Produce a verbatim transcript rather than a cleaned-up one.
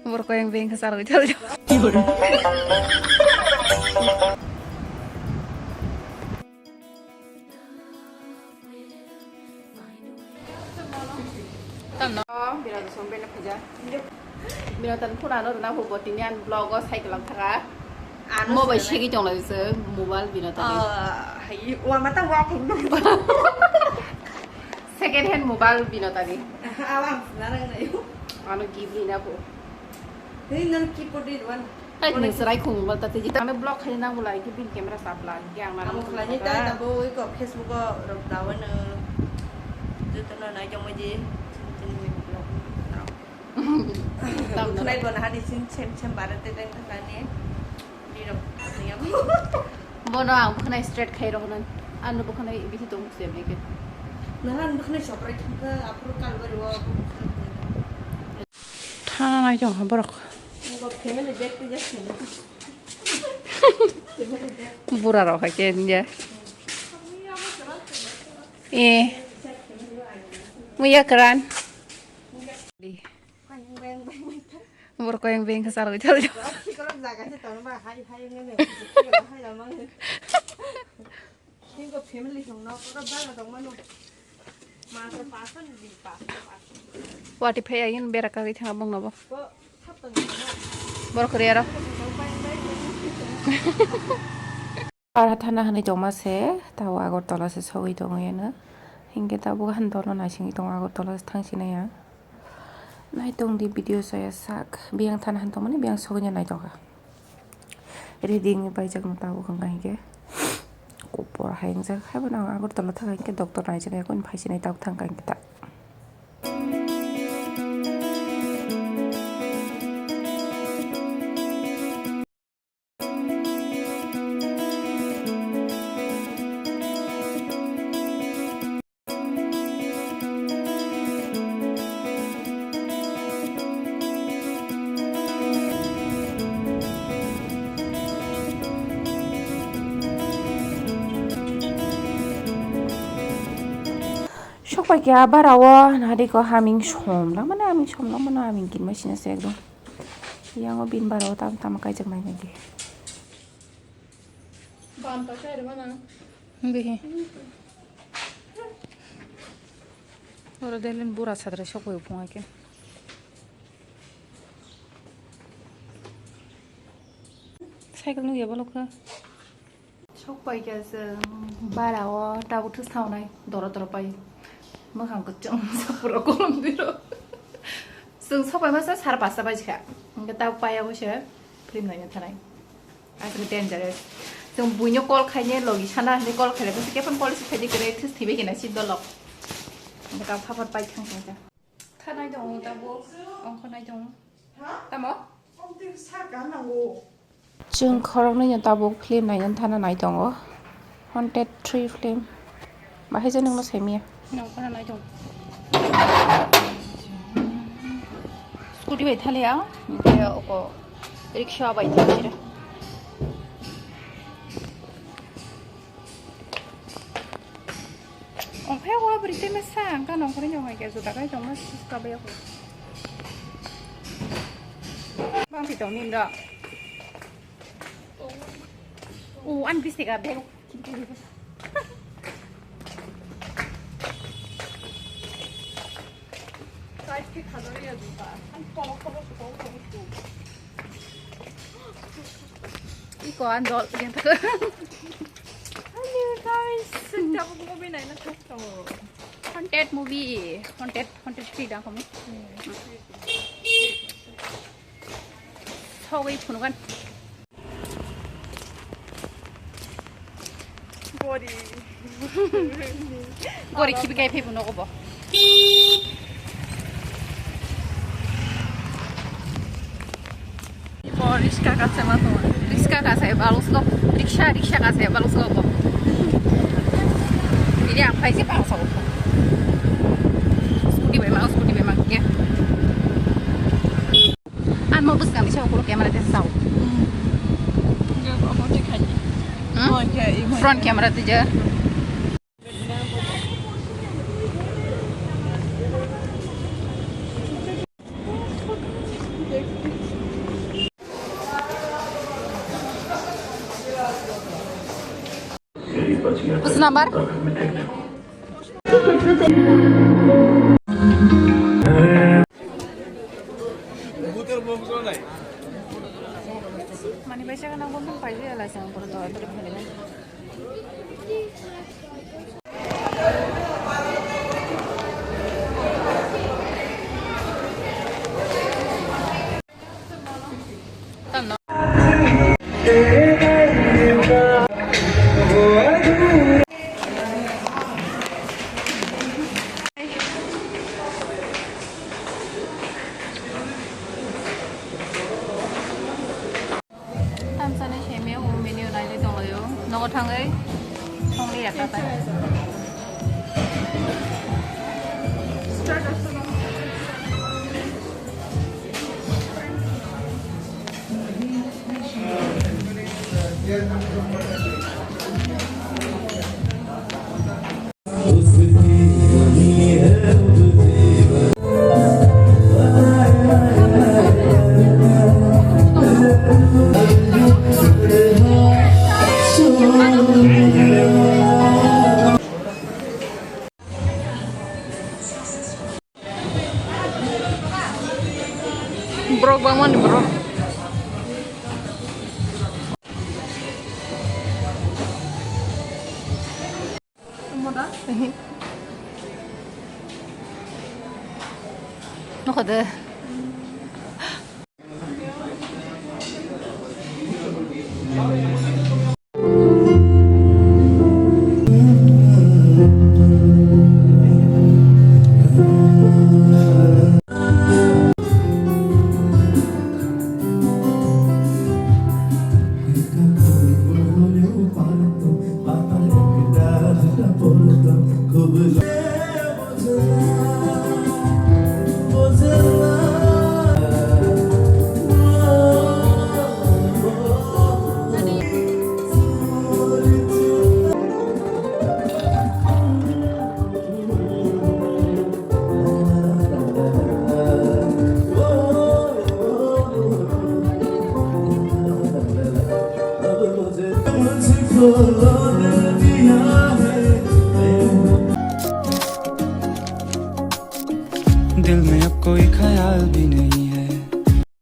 Borok koyang beng khe charwi thaljo. Tamo? Oh, Binota song beno khaja. Binota ni phone ano rwna hubo tini an vlog o cycle ang thaka. Ano mo bai sini. Segwi tong lai se mobile Binota ni. Ah, hai, wa mata wa kung. Second hand mobile Binota ni. Awang narang na yu. Ano gift ni na bo. Hei nang ki podi wan. Hai, nwng chwrai khumung bal ta tei. Ano block khai nang bwlai, ki bin camera chap lai, ki ang nang. Amo khlai ni ta, ta bo iko Facebook o rok dawa no. Joto no nai jong ji, chini chini block. Tam no. Khlai bo na hani sin sem sem bare te teng ta ni. Ni rok ya. Bono ang bwkhanai straight khai rok nan. Ano bwkhanai bithi tong se meke. Nahan bwkhanai choprai thangkha, aphuru kalbari o. Thana nai tong borok. Bura rok hai ke ya. Eh. Muya keran. Borok koyang beng khe charwi thaljo. Wati phai ayin bera kagwi thang bong nobo. Borok kori aro. Ar thana hwnwi tongma se, tao Agartala se sogwi tongo yeno. Hinkhe tabuk han dono naisingwi tongo Agartala se thangsinai ang. Naitong di video saya sak. Biyang thana han tongmani biyang sogwi naitokha. Ready wngwi paijak no tabuk hwnka hinkhe. Kupor hai wngjak. Haibo no ang Agartala thangkha hinkhe doctor naijaknai khe phaisinai tabuk thangkha hinkhe ta. Sok pai khe a bara o nari ko haming som lang mano, haming som lang mano, haming kinma sina se ekdom. Yang o bin bara o tam tam kaijak nai nai di. Bam ta sai rwma nang. Bihi. Oro delin bura sadre sok pai phung ake. Cycle nugya bolok kha. Sok pai khe se bara o tabuk thus thaunai doro doro pai. Mwkhang kwchwng sapro kolom diro. Chwng sok pai masa sar pasta bai kha. Hwnkhe tabuk paiya bo se film naina thanai. Aswk dangerous. Chwng buino call khaine logi sana hwnwi call khailai bwswk khe phone call receive khaidi kwrwi thus thwibai khe na si dolok. Hwnkhe tabuk phapar pai thang thang kha. Thanai tongo tabuk, ongkhornai tongo. Tamo? Chwng khoroknwi no tabuk film naina thana nai tongo. Haunted three film. Bahai je nokno saimaya. Nokno nai tongo. Scooty bai thaliya, hwnkhe oko rickshaw bai thaliya. Ongphai wa bwrwi tei masa ang ka nongkhorwi nong hai khe juda kai tongma suska bai kho. Bang pi tong nin da. U an bisik a bag. Side khe khajak ya juda. An kolok kolok kolok kolok. Iko an dol yang thaka. Hello guys, tabuk movie naina thang tongo. Haunted movie, haunted, haunted three da kami. Sogwi phunugan. Body. Gori khibi kai phaibo nogo bo. Bo riska kasa ma to. Riska kasa e balus ko. Riksha, riksha kasa e balus ko bo. Ini apa sih bangsa ko? Scooty bai ma, scooty bai ma ke. An mo bwskang ni sa ukulok camera de sao. Hmm? Front camera de ja. Whose number? Mani bai saka nang bumung pai je lai sang pura to. Tamsani semiya o menu nailai tonglaio. Nogo thangwi songli ya katai. Borok bangmani borok. Nokha de.